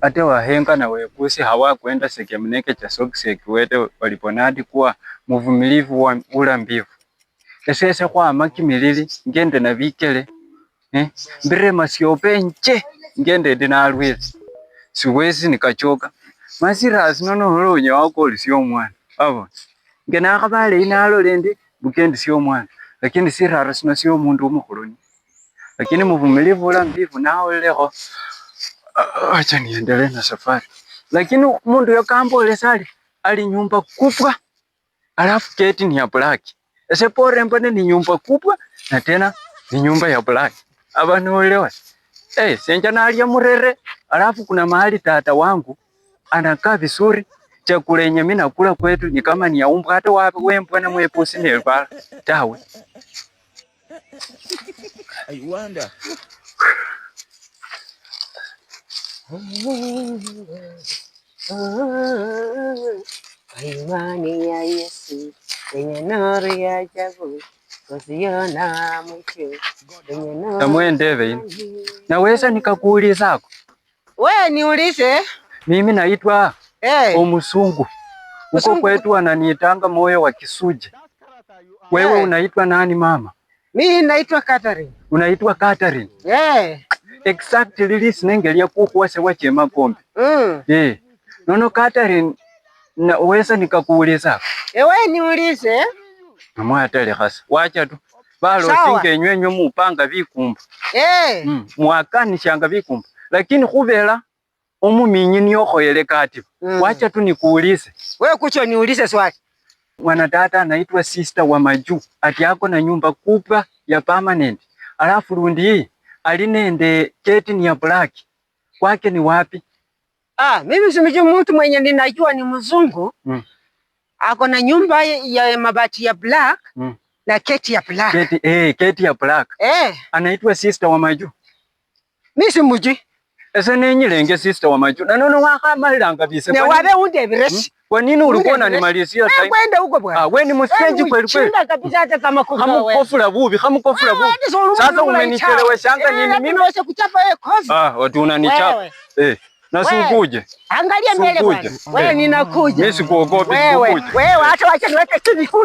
Ate wahenga na wekusi hawakwenda sekemuneke cha sokisi kiwete waliponadi kuwa mvumilivu wa ula mbivu. Esese khwama kimilili ngende na bikele mbire masyope nche ngende ndi nalwile siwezi nikachoka masirasi nono unya wakolisya omwana wabona nge nakhaba aleyi nalola endi bukendi sya omwana lakini siraro sino sya omundu umukhulu ni lakini muvumilivu ula mbivu nawolelekho acha niendelee na safari lakini mundu uyo kambolesa ali ali nyumba kubwa alafu gate ni ya black ese pore mbone ni nyumba kubwa na tena ni nyumba ya black aba noelewa senja nalya murere alafu kuna mahali tata wangu anakaa vizuri chakula yenye mimi nakula kwetu ni kama ni ya umbwa hata wembwa na mwepusi nelwala tawe. I wonder. Kwa imani ya Yesu yenye nuru ya ajabu usiona mwisho yenye nuru. Namwendeve ino naweza nikakuulizako? We niulize. Mimi naitwa Omusungu huko Musungu. Kwetu wananiitanga moyo wa Kisuje. Wewe unaitwa nani mama? Mimi naitwa Catherine. Unaitwa Catherine. Exactly lisinenge lya kukuwase wache makombe. Nono Catherine naweza nikakuuliza? Ewe niulize. Namwatale khasa wacha tu Sawa. balosinga enywe mupanga bikumba. Mwakanishanga bikumba lakini khubela omuminyi niyo okhoyele katiba. Wacha tu nikuulize. We kucho niulize swali. Mwana tata anaitwa sister wa majuu ati ako na nyumba kubwa ya permanent alafu lundi hii ali nende gate ni ya black kwake ni wapi? Ah, mimi simjui mtu mwenye ninajua ni mzungu. Ako na nyumba ya mabati ya black na gate ya black. Gate ya black. Anaitwa sister wa majuu. Mimi simjui. Ese nenyilenge sister wa majuu. Na nono wakhamalilanga bise. Ne Kwa wabe undeberesi. Kwa nini ulikuwa unanimalizia time? Kwenda huko bwana. Ah, wewe ni msenji kweli kweli. Shinda kabisa hata kama kufa wewe. Hamukofula bubi, hamukofula bubi. Wewe ni sulumu Sasa nula umenicheleweshanga ichao. nini mimi? Naweza kuchapa wewe kofi. Ah, watu unanichapa. Wewe. Na Wewe. sikuje. Angalia mbele Sikuje. bwana. Wewe ninakuja. Mimi sikuogopi, Wewe, sikuje. wewe acha wacha niweke chini kule.